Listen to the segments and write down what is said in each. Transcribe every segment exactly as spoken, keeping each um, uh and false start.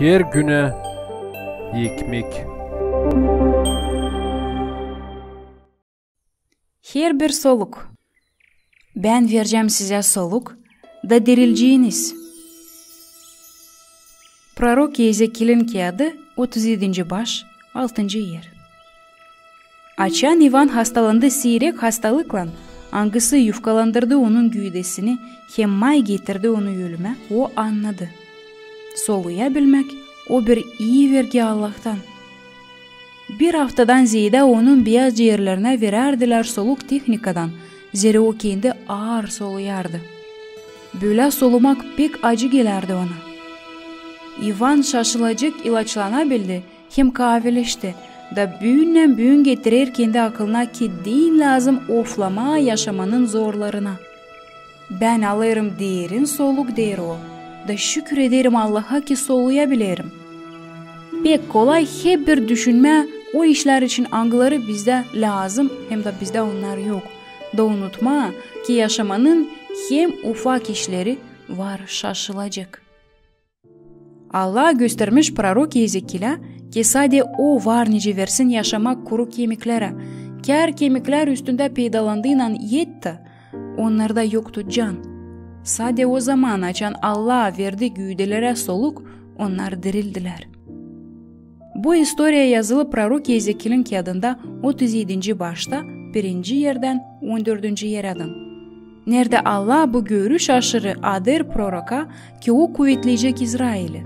Her günä ekmek. Herbir soluk. Bän verecäm sizä soluk, da dirileceniz. Prorok Ezekilin kiyadı, otuz edinci baş, altıncı er. Açan İvan hastalandı siirek hastalıklan, angısı yufkalandırdı onun güüdesini hem may getirdi onu ölümä, o annadı: soluyabilmäk, o bir ii vergi Allahtan. Bir aftadan zeedä onun biyaz ciğerlerinä verärdilär soluk tehnikadan, zerä o kendi aar soluyardı. Bölä solumak pek acı gelärdi ona. İvan şaşılacek ilaçlanabildi hem kaaveleşti, da büünnän-büün getirer kendi akılına, ki diil lääzım oflamaa yaşamanın zorlarına. Bän alêrım derin soluk, deer o, da şükür ederim Allaha, ki soluyabilerim. Pek kolay hep bir düşünmää o işlär için, angıları bizdä lääzım hem da bizdä onnar yok, da unutmaa, ki yaşamanın hem ufak işleri var şaşılacek. Allah göstermiş prorok Ezekilä, ki sade o var nicä versin yaşamak kuru kemiklerä. Kär kemiklär üstündä peydalandıynan etti, onnarda yoktu can. Sade o zaman, açan Allah verdi güüdelerä soluk, onnar dirildilär. Bu istoriya yazılı prorok Ezekilin kiyadında otuz edinci başta, birinci erdän on dördüncü er adın. Neredä Allah bu görüş aşırı ader proroka, ki o kuvetleyecek İzraili.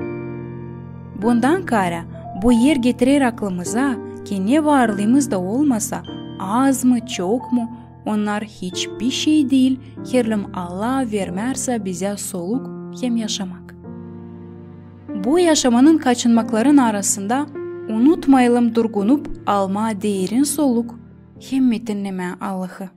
Bundan kaarä bu er getirer aklımıza, ki ne varlıımız da olmasa, az mı, çok mu, onnar hiçbir şey diil, herliim Allah vermärsä bizä soluk hem yaşamak. Bu yaşamanın kaçınmakların arasında unutmayalım durgunup almaa derin soluk hem metinnemää Allahı.